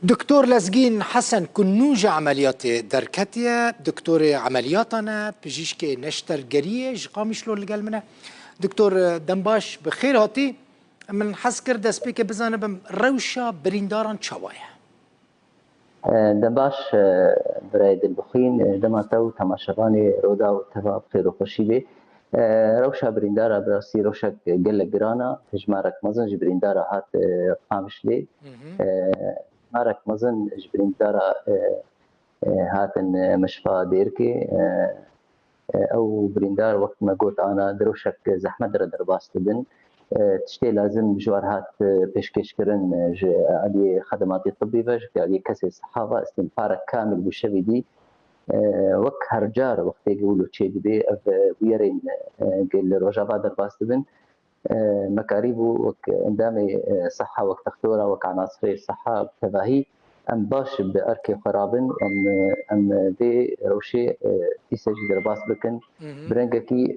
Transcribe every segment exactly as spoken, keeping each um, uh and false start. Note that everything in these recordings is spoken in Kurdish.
Doktor Lezgîn Hesen ku nû ji emeliyatê derketiye, doktorê emeliyatan e, pijîşkê neştergeriyê ji Qamişlo li gel min e. Doktor, dembaş, bi xêr hatî. Min hez kir destpêkê bizanibim rewşa birîndaran çawa ye? Dembaş, birayê dilbixwîn, ji dema te û temaşevanê Roda û teva bi xêr û xweşî bê. Rewşa birîndara bi rastî rewşek gelek giran e. Hejmarek mezin ji birîndara hat Qamişlê. Hejmarek mezin ji birîndara hatin Mişfa Dêrkê. Ew birîndar, wek me got, ana di rewşek zehmet re derbas dibin. Tiştê lazim ji war hat pêşkêşkirin ji aliyê xedematê tibbî ve, ji aliyê kesê siha ve, îstînfarek kamil bû şevî dî. Wek her car wextê ku wilo çêdibe, ev bûyerên ku li Rojava derbas dibin, me karîbû wek endamê siha, wek textora, wek enasirê siha bi tevahî em baş bi erkê xwe rabin, em, em vê rewşê dîse jî derbas bikin. Bi rengekî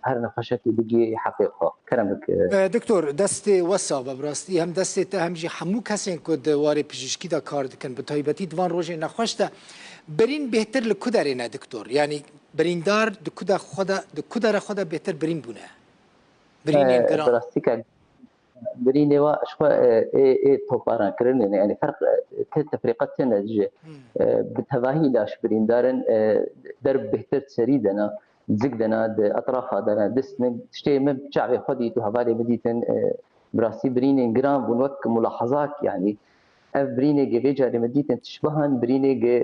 her nexweşekî bigihê heqê xwe. Kerem bike. Doktor, destê we sax be, bi rastî hem destê te hem jî hemû kesên ku di warê pijîşkî de kar dikin, bi taybetî di van rojên nexweş de. Birîn bêhtir li ku derê ne doktor? Yanî birîndar di ku de xwe de, di ku dere xwe de bêhtir birîn bûne? Birînên giran. Bi rastî ke birînê wa ji xwe ê, ê toparankirin, yani, yani ferq, te tefrîqe tine ji, bi tevahî laş birîndarin, der bêhtir serî dena, zik dena, di etrafa dena, dist min, tiştê min çavê xwe dît û hevalê min dîtin, bi rastî birînên giran bûn wek mulahazak, yani, ev birînê ge vê carê min dîtin tişbihan birînê ge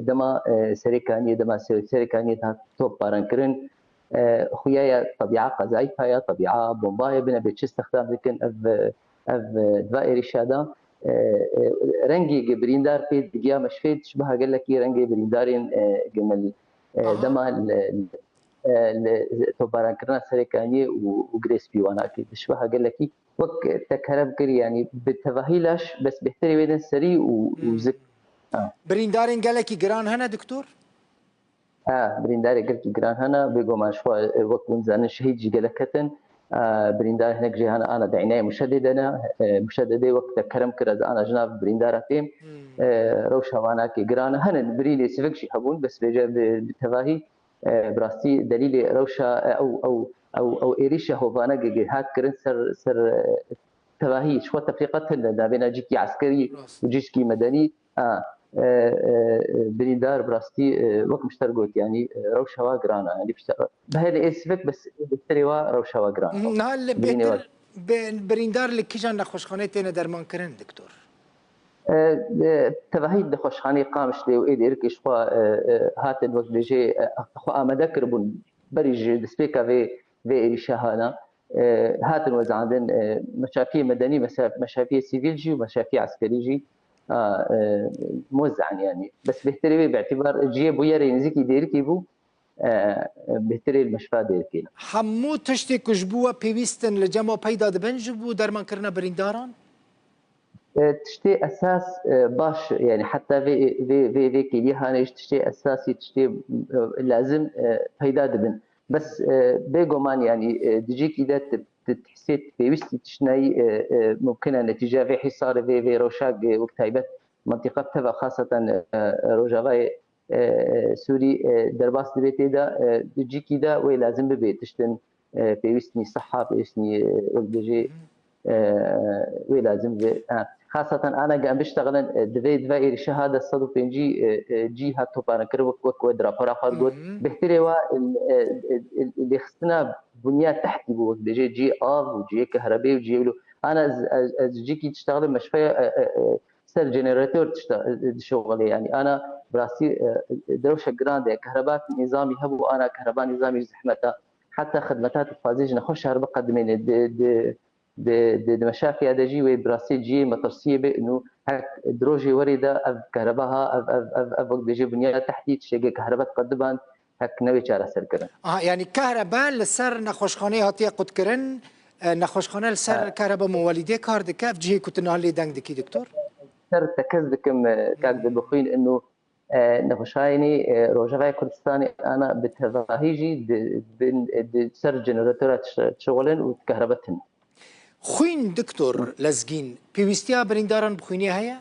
dema serêkaniyê, dema serêkaniyê dihat toparankirin, xuya ya tebîa qezayî haya, tebîa bombayê bine bê çi stexdam dikin, ev, ev di va êrîşa de rengê ge birîndar pê digiya me ji fê dişbiha gelekî rengê birîndarên ge me dema li, li toparankirin serêkaniyê û, û girê spî wana kê dişbiha gelekî wek te kerem kirî, yanî bi tevahî laş bes bêhtirê wê din serî û, û zik. Birîndarên gelekî giran hene doktor? Ha, birîndarê gelkî giran hene, bêguman ji xwe, e, wek hûn dizanin şehîd jî gelek ketin. E, birîndar hinek jê hene ana di înayê muşedê de ne. E, muşededê wek te kerem kir ez ana ji nav birîndara têm. E, rewşa wana kê giran e. Hene birînê sivik jî hebûn, bes vêce bi, bi tevahî, e, bi rastî delîlê rewşa, e, ew, ew, ew, ew êrîşa hovane ge, ge hat kirin ser, ser, e, tevahî, ji xwe tefrîqe tune navêna cîkî eskerî û cîkî medenî. A, e, e, birîndar bi rastî, e, wek min ji te re got, yanî, e, rewşa wa giran e. Yanî, bi herê ê sivik bes bêhtirê wa rewşa wa giran e. Niha li bêhtir, birîndar li kîjan nexweşxaneyê têne dermankirin, doktor? E, e, tevahî nexweşxaneyê Qamişlê û ê Dêrikê ji xwe, e, e, hatin wek dibêje, e, xwe amade kiribûn berî ji destpêka vê, vê êrîşa hana. E, hatin wezandin, e, meşafiyê medenî, mesa-, meşafiyê sivîl jî û meşafiyê eskerî jî, a, e, muwezze'in yanî. Bes bêhtirê wê bi îtîbar cihê bûyerê nêzîkî Dêrikê bû, e, bêhtirê li meşfa Dêrikê ne. Hemû tiştê ku ji bo we pêwîst in li cem we peyda dibin ji bo dermankirina birîndaran? E, tiştê esas, e, baş, yani heta vê, vê, vê, vê kêliyê hanê ji tiştê esasî, tiştê, e, lazim, e, peyda dibin. Bes, e, bêguman, yani, e, di cihekî de ti, ti hissê pêwîstî tişt nayî, e, e, mumkin e netîceya vê hîsarê, vê, vê rewşa, e, wek taybet mintîqa bi teva xaseten, e, e, rojavayê, e, e, Sûrî, e, derbas dibe tê de, e, di cihekî de wê lazim bibe tiştin, e, pêwîstî siha, pêwîstî, e, wek dibêjê, e, wê lazim be. Ha, xaseten ana ge em biştexilin, e, divê, divê êrîşa ha de sed û pêncî, e, e, cî hat toparankirin wek, wek we di rapora xwe digot. Bêhtirê wa, e, e, e, lêxistina bunya tehtî bû, wek dibêjê cihê av û cihê kehrebê û cihê wilo. Ana ez, ez, ez cihekî diştexilin meşfeya, e, e, e, ser generator dişta-, dişoxilê. Yani ana bi rastî, e, e, di rewşek giran de kehreba nîzamî hebû, ana kehreba nîzamî zehmet e. Heta xidmeta tu dixwazî ji nexweşa re biqedimêne di, di, di, di, di meşafiya de jî wê bi rastî cihê metirsiyê be û hek di rojê werê de ev kehreba ha, ev, ev, ev, ev wek dibêje bunya tehtî tiştê ge kehreba diqediband hek newê çareserkirin. Aha, yanî kehreba li ser nexweşxaneyê hatiye qutkirin, e, nexweşxane li ser kehreba muwelîdê kar dike, ev cihê ku tu niha lê deng dikî doktor? Ser tekez dikim, e, kak Dilbixwîn, inu, e, nexweşxaneyê, e, Rojavayê Kurdistanê ana bi tevahî jî di, bin, e, di ser generatora dişixulin û kehreba tune. Xwîn, doktor Lezgîn, pêwîstiya birîndaran bi xwînê heye?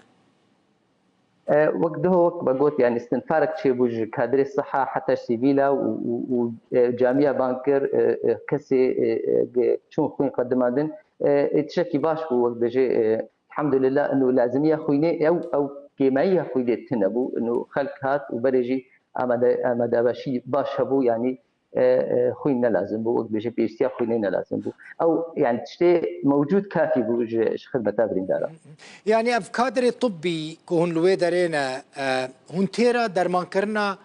E, wek diho wek me got, yani istinfarek çêbû ji kadirê siha heta sivîla û, û, û, e, camiya ban kir, e, e, kesê, e, e, ge-, çûn xwîn qedimandin. E, e, tiştekî baş bû, wek dibêje, e, elhamdulillah, inu lazimiya xwînê ew, ew kêmeyiya xwînê tune bû, inu xelk hat û berê jî amade-, amadebaşî baş hebû, yani, e, e, xwîn ne lazim bû, wek dibêje pêwîstiya xwînê ne lazim bû. Ew, yani tiştê mewcûd kafî bû ji, ji xidmeta birîndaran. Yani ev kadrê tibbî ku hûn li wê derê ne, e, hûn têra dermankirina,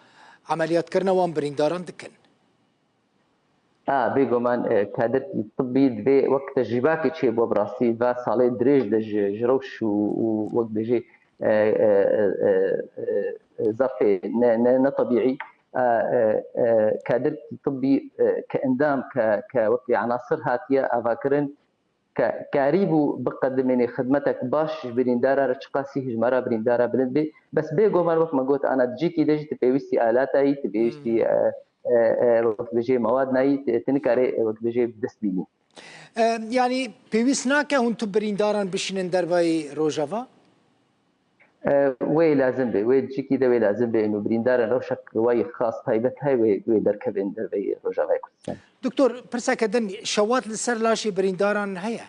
emeliyatkirina wan birîndaran dikin? A, bêguman, e, kadir tibbî divê wek tecrîbakê çêbû, bi rastî va salê dirêj de ji, ji rewş û, û wek dibêje, e, e, e, e, e, zafê ne, ne, ne tebîî. E, e, e, kadir tibbî, e, ke endam, ke, ke wekî enasir hatiye avakirin, ke karîbû biqedimênê xidmetek baş ji birîndara re, çiqasî hijmara birîndara bilind bê. Bes bêguman, wek me got, ana di cîkî de jî tu pêwîstî alata yî, tu pêwîstî, Hmm. e, e, e, wek dibêje mewad nayî, tu, tu nikarê, e, wek dibêje bi dest bînî. E, yani pêwîst nake hûn tu birîndaran bişînin dervayî Rojava? E, wê lazim be, wê cîkî de wê lazim be, û birîndaran rewşek wayî xas taybet heye, wê, wê derkevin derveyî Rojavayê Kurdistan. Doktor, pirseke din, şewat li ser laşê birîndaran heye?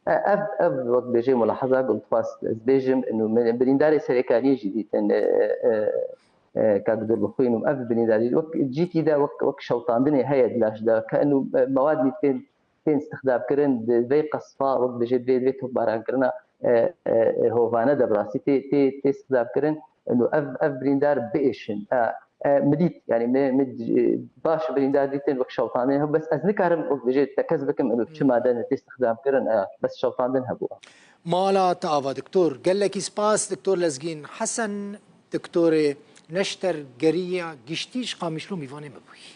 E, ev, ev wek dibêje mulahaza ku dixwast ez bêjim, inu min birîndarê serêkaniyê jî dîtin, e, e, e, ka Doktor Bixwîn û ev birîndarî wek cîkî de wek, wek şewtandinê heye di laş de, ke inu, e, mewad nî tên, tên istixdamkirin, di vê qesfa, wek dibêje, divê, divê topbarankirina, e, e, e, hovane de bi rastî tê, tê, tê istixdamkirin. Û ev, ev birîndar biêşin. E, e, min dît, yani min, min, e, baş birîndar dîtin wek şewtandin hebû, bes ez nikarim wek dibêje tekez bikim, û çi Hmm. made ne tê istixdamkirin, e, bes şewtandin hebû. Mala te ava, doktor. Gelekî spas, doktor Lezgîn Hesen, doktorê neştergeriya giştî ji Qamişlo mîvanê me bûyî.